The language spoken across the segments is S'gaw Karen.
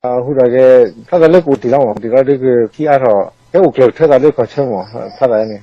ဟူဒီးကဲ ဖျါသးလၢကအိၣ်တ့ၢ်လီၤမး တ့ၢ်လီၤဒ်ကဟံးအါထီၣ် ကဟဲအိၣ်ကျၢၤကထၢသးလၢကီၢ်ဆၢမး ဖျါသးန့ၣ်.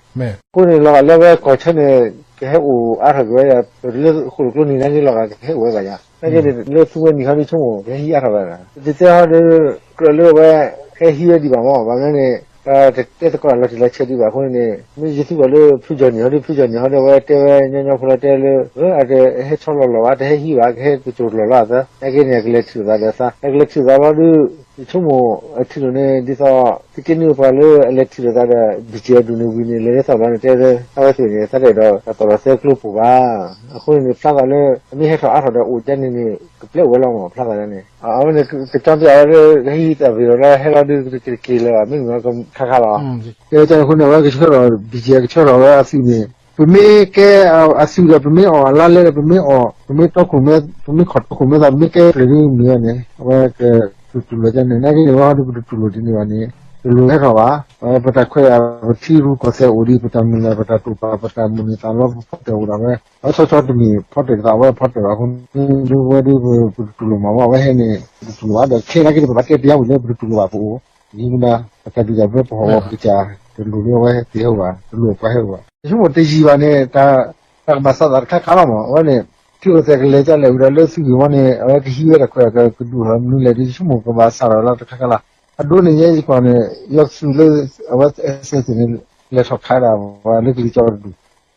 အဃိန့ၣ် လီၤဂာ်လၢဝဲကီၢ်ဆၢန့ၣ် ကဟဲအိၣ်အါထီၣ်က့ၤဝဲ လၢဃိၣ်လိာ်ကျိနံၤနာ်က့ လီၤဂာ်ကဟဲအိၣ်ဝဲဘၣ်ယၤ နာ်က့န့ၣ် လၢသူဝဲနံၤဟီဒ်ဆိကမိၣ် ကဟဲဟံးအါထီၣ်ဝဲဒၣ် တတဲဟီဒ် ကြၢးလၢဝဲ ဟဲဟံးဝဲဒံးဘၣ်မး ဘၣ်မနုၤန့ၣ် တၢ်တတဲသကိးတၢ်လီၤတံၢ်လီၤဆဲးဒံးဘၣ်အဃိန့ၣ်န့ၣ် မ့ၢ်ယသူၣ်ဘၣ်လၢဖုကၠီၣ်နံၣ်ဟီဒ် ဖုကၠီၣ်နံၣ်ဟီဒ် အဝဲတဲဝဲညီညီဖိလီၤတဲလၢ အတဟဲဆီလီၤလီၤဘၣ် တဟဲဟံးဘၣ် ကဟဲကတိၤလီၤလီၤအသး နာ်က့န့ၣ် အကလဲၤထံၣ်လိာ်သးဒီးသး အကလဲၤထံၣ်လိာ်သးဘျီဒ် ယဆိကမိၣ်အထံၣ်လိာ်န့ၣ် ဒ်သိး သုက့နွံပှၤလၢအလဲၤထံၣ်လိာ်သးဒီး ဘံၣ်ကဲအဒိၣ်န့ၣ်ဝံၤန့ၣ် လဲၤလၢသးဘျီန့ၣ် တဲလၢ အဝဲသ့ၣ်န့ၣ် သးတအဲၣ်ဒိးတၢ်ပီၢ်လီၤသဲကျိပိၢ်ဘၣ်. အဃိန့ၣ်န့ၣ် ဖျါသးလၢ အမ့ၢ်ဟဲထီၣ်အါထီၣ်ဒီးအိၣ်ကန့ၣ်န့ၣ် ကပျဲအိၣ်ဝဲလီၤမး ဖျါသးန့ၣ် အဝဲန့ၣ် ကကၠီပျဲအဝဲလၢ ဟဲဟံးတၢ်ဘ့ၣ်ဒီးလၢဟဲလီၤဒ်တက့ၤလၢၤဘၣ် မ့ၢ်မ့ၢ်ခါခါလီၤ. ကဲတၢ်န့ၣ်အဃိန့ၣ် အဝဲကဆှၢထီၣ် ဘံၣ်ကဲကဆှၢထီၣ်ဝဲအသုးန့ၣ် ပမ့ၢ်ကဲအသုးဒီး ပမ့ၢ်အီၣ်အလါလဲဒီး ပမ့ၢ်အီၣ် ပမ့ၢ်တီခိၣ် ပမ့ၢ်ခီၣ်တီခိၣ်မ့ၢ်သး ပမ့ၢ်ကဲပျဲၢ်ဒ်မ့ၢ်ဝဲန့ၣ် အဝဲကတူၢ်လိာ်ကန့ၣ် နာ်က့န့ၣ် ဝဲဟီဒ်ပတတူၢ်လိာ်ဒ်န့ၣ်ဘၣ်န့ၣ် တလိၣ်ဟဲထီၣ်ဘၣ်. ပတၢ်ခွဲးယာ် ပထံရူၢ်ကီၢ်သဲးအိၣ်ဒံး ပတၢ်မုၢ်လၢ် ပတၢ်တိာ်ပာ် ပတၢ်မိၣ်န့ၢ်သးလီ ပဖီတၢၣ်အိၣ်ဒၣ်ဝဲ အဆီဆီတမ့ၢ်ဖီတၢၣ်သးဝဲဖီတၢၣ်ဘၣ်အဃိန့ၣ် ဒ်ဝဲဒ်ပတတူၢ်လိာ်မး အဝဲဟဲန့ၣ် ပတတူၢ်လိာ်ဘၣ်ဒီး ခဲနာ်က့န့ၣ် ပဘၣ်တဲပျးဝံၤလၢပတတူၢ်လိာ်ဘၣ်ပအိၣ် ဒ်မနုၤ ပတၢ်ဒုၣ်တၢ်ဘျၢပဟီၣ်ဝီပကစၢ် တလိၣ်လၢအဝဲသ့ၣ်ဟဲအိၣ်ဘၣ် တလိၣ်ပှၤဟဲအိၣ်ဘၣ် ယဆိကမိၣ်တယံာ်ဘၣ်န့ၣ် တၢ်ကဘၣ်စးသးတခါခါလီၤမး အဝဲန့ၣ် ထံရူၢ်ကီၢ်သဲးကလဲၤကလဲၣ်ဝံၤဒီးလၢသုးဂ့ၢ်ဝီန့ၣ် အဝဲကဟံးဝဲတၢ်ခွဲးတၢ်ယာ် ကဒုးထီၣ်မနုၤလဲၣ်ဒီး ယဆိကမိၣ်ကဘၣ်စးထီၣ်လၢတခါခါလီၤ. အဒိန့ၣ် ယဲယကွၢ်န့ၣ် ယီၤသုးလၢ အဝဲသ့ၣ်န့ၣ် လဲၤထီၣ်ခးဒၣ်ပှၤလၢကလံၤကၠီတဒူၣ်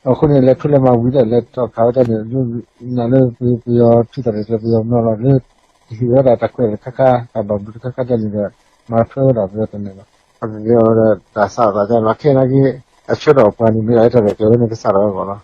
အဃိန့ၣ် လဲၤထူလဲၤမၤဝံၤဒီး လဲၤထီၣ်ခးဝဲဒၣ်န့ၣ် နာ်လၢပယီၤထံသးန့ၣ် ပယီၤမနီၤလီၤလၢ ကဟ့ၣ်ဝဲဒၣ်တၢ်ခွဲးတခါခါ တၢ်ဘၣ်ဘျုးတခါခါဒ်န့ၣ်ဒီး မၤထွဲဝဲဒၣ်ပယီၤတန့ၣ်လီၤ. အကဂဲၤဝဲဒၣ်တၢ်စးထီၣ်သးဒ်လီၤ ခဲနာ်က့ အဆၢထီၣ်ပှၤန့ၣ် မ့ၢ်ဒၣ်တၢ်ရဲၣ်ကျဲၤဝဲန့ၣ် ကစးထီၣ်ဝဲဂီၢ်လီၤ.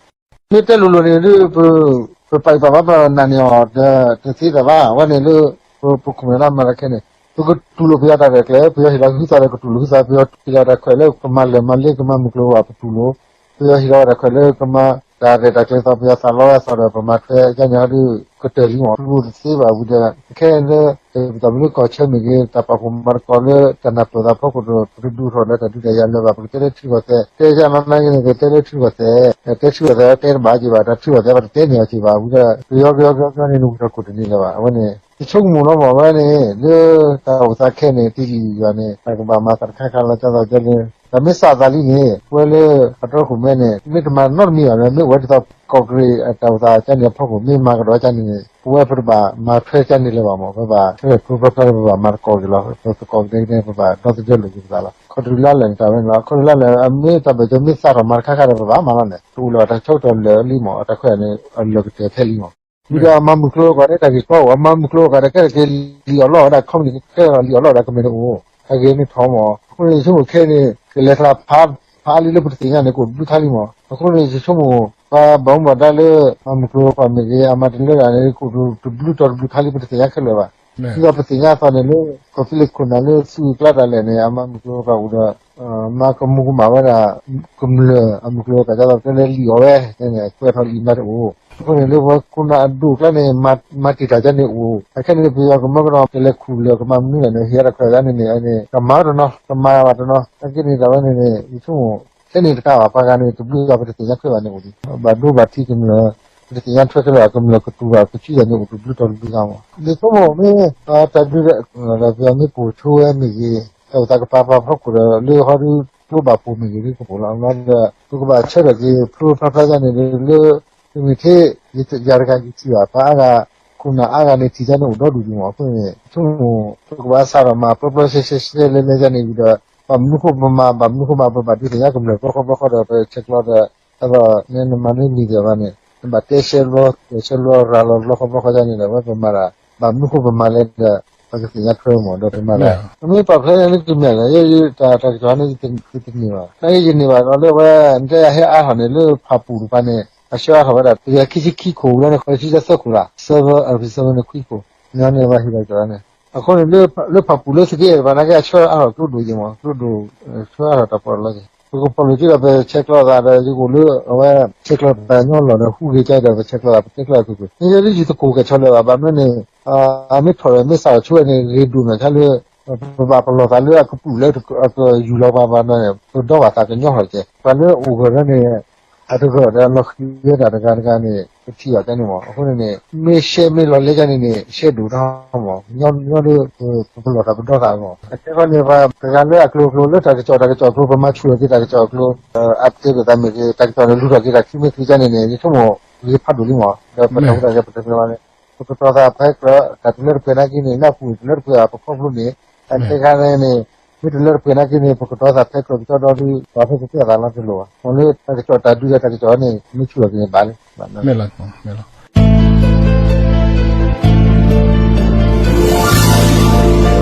မ့ၢ်တဲလိၤလိၤန့ၣ်ဒ် ပပာ်ဂံၢ်ပာ်ဘါပနၢ်န့ၢ်အီၤ တသ့သးဘၣ် အဝဲန့ၣ်လၢ ပခိၣ်နၢ်မၤတၢ်ခဲန့ၣ် ပကတူၢ်လိာ်ပယီၤတၢ်ရဲၣ်ကျဲၤ ပယီၤဟ့ၣ်လီၤကဟုသီဒီးကတူၢ်လိာ်ဟုသီ ပယီၤဟ့ၣ်လီၤတၢ်ခွဲးလၢကမၤလၢာ်မၤလ့ကမၤမုၢ်ကျိၤဝဲပတူၢ်လိာ် ပယီၤဟ့ၣ်လီၤတၢ်ခွဲးလၢကမၤတၢ်ရဲၣ်တၢ်ကျဲၤသီ ပယီၤသးလီဝဲသီဒီး ပမၤထွဲကန့ၣ်အီၤဒ် ကတၢၢ်လံမး တူၢ်လိာ်တသ့ဘၣ်ဝံၤဒီး ခဲလၢ တၢ်မုၢ်ကီၢ်ဆၢမ့ၢ်ဂ့ၤ တၢ်ပာ်ဖှိၣ်မၤသကိးလၢတၢ်နၢ်ပၢၢ်သးဖီခိၣ်ဒီး ပတဒုးထီၣ်လၢတၢ်ဒုးတၢ်ယၤလၢၤဘၣ် ပကတဲလၢထံရူၢ်ကီၢ်သဲး တဲယၤမၤမၤဂ့ၤန့ၣ် ကတဲလၢထံရူၢ်ကီၢ်သဲး တဲထံရူၢ်ကီၢ်သဲးတဲတဘၣ်က့ၤဘၣ် တၢ်ထံရူၢ်ကီၢ်သဲးပတတဲန့ၢ်အီၤက့ၤဘၣ်ဝံၤဒီး ပယီၤကယီကယီကယီန့ၣ် နဝံၤထီၣ်ခိၣ်တန့ၢ်လၢၤဘၣ် အဝဲန့ၣ် ယဆိကမိၣ်လီၤမး အဝဲန့ၣ် လၢတၢ်အိၣ်သးခဲန့ၣ် တယံာ်ယံာ်ဘၣ်န့ၣ် တၢ်ကဘၣ်မၤသးတခါခါလီၤ ကၢ်သိးကၢ်လၢ တၢ်မ့ၢ်စးသးလံန့ၣ် ပဝဲလၢအတီခိၣ်မဲန့ၣ် မ့ၢ်တမၤနီတမံၤဘၣ် မ့ၢ်အိၣ်ဝဲဒ်သိးကီၢ်ကရံၣ်အတၢ်အိၣ်သးကန့ၣ်အဖီခိၣ် မ့ၢ်မၤကဒီးကန့ၣ်န့ၣ် ပဝဲပတဘၣ်မၤထွဲကန့ၣ်လၢၤဘၣ်မး ပဘၣ်ဆၢထၢၣ်ကျိဖျါဖျါလၢပဘၣ်မၤသကိးက့ၤလီၤ ပသကိးက့ၤန့ၣ် ပဘၣ်ဒီသဒၢလိာ်က့ၤပသးလီၤ ခီၣ်တရံးလါလဲၣ်န့ၣ် တၢ်ဝဲန့ၣ်လီၤ ခီၣ်တရံးလါလဲၣ် အမ့ၢ်တၢ်ဘၢၣ်စၢၤမ့ၢ်စးထီၣ်မၤတခါခါဒီးပဘၣ်မၤလီၤန့ၣ် တအိၣ်လၢၤဘၣ်တၢ်ဆၢကတီၢ်လၢာ်လံမး အတၢ်ခွဲးန့ၣ် အလၢာ်ကတၢၢ်ဖဲလံမး ဝံၤဒီးအမၤမုၢ်ကျိၤကီးဒီးတၢ်ဂ့ၢ်ကီအိၣ် အမၤမုၢ်ကျိၤကီးဒီး ကဲထီၣ်က့ၤလံာ်အီၣ်လီအီၣ်ဒီးကမ့ၢ်တအိၣ် အဂ့ၢ်န့ၣ်ထီၣ်မး အဃိန့ၣ် ယဆိကမိၣ်ခဲအံၤန့ၣ် ကလဲၤကျါဖး ဖးလံလၢပတသ့ၣ်ညါန့ၣ် ကအိၣ်တဘျုးခါလံမး အဃိန့ၣ် ယဆိကမိၣ် ပှၤဘၣ်မူဘၣ်ဒါလၢ မၤမုၢ်ကျိၤကီးမ့ၢ်ဂ့ၤ အမၤတလၢတၢ်န့ၣ် ကအိၣ်တဘျုးတီၤတဘျုးခါလံ ပတသ့ၣ်ညါခဲလၢာ်ဘၣ် ဒ်သိးပသ့ၣ်ညါအသိးန့ၣ်လၢ ကီၢ်သူလ့ၤခိၣ်နၢ်လၢသုးကျါတၢ်လဲၣ်န့ၣ် အမၤမုၢ်ကျိၤကီးအိၣ်ဒီး မၤကမူၤကမၣ်ဝဲဒၣ် ကမျၢၢ်အမုၢ်ကျိၤကီး ဒ်သိးတဲလၢလံာ်အီၣ်ဝဲန့ၣ် ကွဲးထီၣ်လံာ်မၤတအိၣ် အဃိန့ၣ်လၢပှၤခိၣ်နၢ်အဒိၣ်အကျါန့ၣ် မၤတ့ၢ်တၢ်ကန့ၣ်အိၣ် အခဲန့ၣ် ပယီၤကမၢကဒီး ကလဲၤခူၣ်လၢာ်ကမၤမနုၤလဲၣ်န့ၣ် ဟ့ၣ်အတၢ်ခွဲးတၢ်န့ၣ်န့ၣ် ကမၤတနီၤ ကမၤဘၣ်တနီၤ အဂ့ၢ်န့ၣ် တၢ်ဝဲန့ၣ်န့ၣ် ယဆိကမိၣ် ထဲန့ၣ်တကးဘၣ် ပှၤဂၤန့ၣ် တဘျုးဂၤပတသ့ၣ်ညါထွဲဘၣ်န့ၣ်အိၣ်လံ ဘၣ်ဒိဘၣ်ထံးကမျၢၢ် ပတသ့ၣ်ညါထွဲခဲလၢာ် ကမျၢၢ်ကတူၢ်ဘၣ်ကစုယၤန့ၣ်အိၣ်တဘျုးတီၤတဘျုးဂၤမး ယဆိကမိၣ်မ့ၢ် တၢ်ဒုးဒီး ပယီၤမ့ၢ်ပိာ်ဆိဝဲမ့ၢ်ဂ့ၤ တၢ်အိၣ်သးကပၤပၤဖီခိၣ်ဒီး လၢဟီဒုးကျိဘၣ်ပိာ်မ့ၢ်ဂ့ၤ ဒ်ကပိာ်လီၤ အမၤဒီး ပကဘၣ်ဆၢထၢၣ်က့ၤ ဖျိဖျါဖျါယၤန့ၣ် လၢ တမ့ၢ်ထဲ ယၤတဂၤယထံၣ်ဘၣ် ပှၤအါဂၤ ခိၣ်နၢ်အါဂၤန့ၣ် ထံၣ်ယၤန့ၣ်အိၣ်ဒီဒူၣ်ဒံးမး အဃိန့ၣ် ဆိကမိၣ် ပကဘၣ်စးထီၣ်မၤပျီပျီရှဲရှဲရှဲလဲလဲယၤန့ၣ်ဝံၤဒီး ဘၣ်မနုၤဃိပမၤ ဘၣ်မနုၤဃိမၤ ပဘၣ်ဒုးသ့ၣ်ညါကမျၢၢ်ဘျီဃီဘျီဃီဒီး ပဆဲးကျိးဒီး ဒ်သိးနမၤန့ၢ်မံၤဒံးဘၣ်န့ၣ် နဘၣ်တဲဆဲးလီၤ တဲဆဲးလီၤရၤလီၤဘျီဃီဘျီဃီယၤန့ၣ်ဒီး ဝဲပမၤဒၣ် ဘၣ်မနုၤဃိပမၤလဲၣ်ဒီး ပကသ့ၣ်ညါထွဲမး ဒီးပမၤဒၣ် ပမ့ၢ်ပာ်ဖျါယၤန့ၣ်တမ့ၢ်လၢ ယတၢ်ကစီၣ်န့ၣ် ယတန့ၢ်ဘၣ် နာ်က့ယန့ၢ်ဘၣ်ဒီးလၢဝဲ နတဲယၤဟဲအါထီၣ်န့ၣ် လၢဖၣ်ပူၣ်တပၤန့ၣ် အဆှၢအါထီၣ်ဝဲဒၣ် တကယၤခံဆံခံခိၣ်ဝံၤလီၤန့ၣ် ဃိးဆံသၢခိၣ်လီၤ server အ server န့ၣ်ခွံခိၣ် န့ၣ်ဘၣ်ဟ့ၣ်လီၤကီးန့ၣ် အဃိန့ၣ် လၢဖၣ်ပူၣ်လၢသုးက့ၣ်အဲၣ်တပၤနာ်က့ အဆှၢအါထီၣ်ကျိဒိၣ်ယဲၢ်မး ကျိဒိၣ် ဆှၢအါထီၣ်တၢ်ပီးလီၤက့ၤ ပကပီၢ်လိာ်က့ၤဒီး ပဆဲးကျိးသးဒီး ယကအိၣ်လၢအဝဲ ဆဲးကျိးတၢ်ညီလီၢ်ဒီး ဟူးဂ့ၤကါဒီး ပဆဲးကျိးသး ပတဲကျိးကွ့ၢ်ကွ့ၢ် မ့ၢ်ယဲဒ်ယသကိးကဲဆီလၢၤဘၣ် ဘၣ်မနုၤန့ၣ် အမ့ၢ်ထီၣ်ဒီး မ့ၢ်စးထီၣ်ဆိဝဲန့ၣ် ဂ့ၤဒိၣ်မး ခါလၢ ပဘၣ်ပလီၢ်သးလၢအကပုာ်လၢအကယူၢ်လီၤပှၤဘၣ်န့ၣ် ပဒီဘၣ်သးကညီထီၣ်ကဲ ပှၤလၢအအိၣ်ဂၢၢ်န့ၣ် အတကြၢးဒီးလီၤဃံၤဝဲဒၣ်တဂၤတဂၤန့ၣ် ပထံၣ်အီၤဒ်န့ၣ်မး. အဃိန့ၣ်န့ၣ် မ့ၢ်ရှဲမ့ၢ်လီၤလဲကန့ၣ်န့ၣ် ရှဲဒိၣ်တၢ်မး, ညီညီဒီး ပလီၢ်သးပဒီသးမး. အခဲခီန့ၣ် ပှၤတဂၤလၢအကျိၤအကျိၤ လၢတၢ်ကစီၣ်တၢ်ကစီၣ်အကျိၤ ပမၤဆူၣ်ထီၣ်က့ၤတၢ်ကစီၣ်အကျိၤ အတဲပသးမ့ၢ်ဂ့ၤ တၢ်ကစီၣ်န့ၣ် လူၤထီၣ်က့ၤတၢ်ခံမ့ၢ်သံကန့ၣ်န့ၣ် ယဆိကမိၣ်ဂ့ၤဖးဒိၣ်လံမး. ဒီးပတၢ်ဟူးတၢ်ဂဲၤပတကြၢးဘၣ်န့ၣ် ပကတီၤသးဖဲကြၢး တၢ်တလၢတပှဲၤနာ်က့န့ၣ် နၢ်ပူၤတလၢတပှဲၤဘၣ် ပခီဖျိန့ၣ် အခဲခါန့ၣ်န့ၣ် မ့ၢ်တလၢတပှဲၤနာ်က့န့ၣ် ပကတီၤသးဖဲကြၢးကစီဒီဒုး ပှၤဖဲကတဲသးလီၤတလိၣ်ဘၣ်. မ့ၢ်လၢတၢ်ကစီၣ်တၢ်ဒုးဒီးတၢ်ကစီၣ်န့ၣ် မ့ၢ်ဆူၣ်ထီၣ်က့ၤန့ၣ်ဘၣ်လံ မ့ၢ်လီၤ မ့ၢ်လီၤ.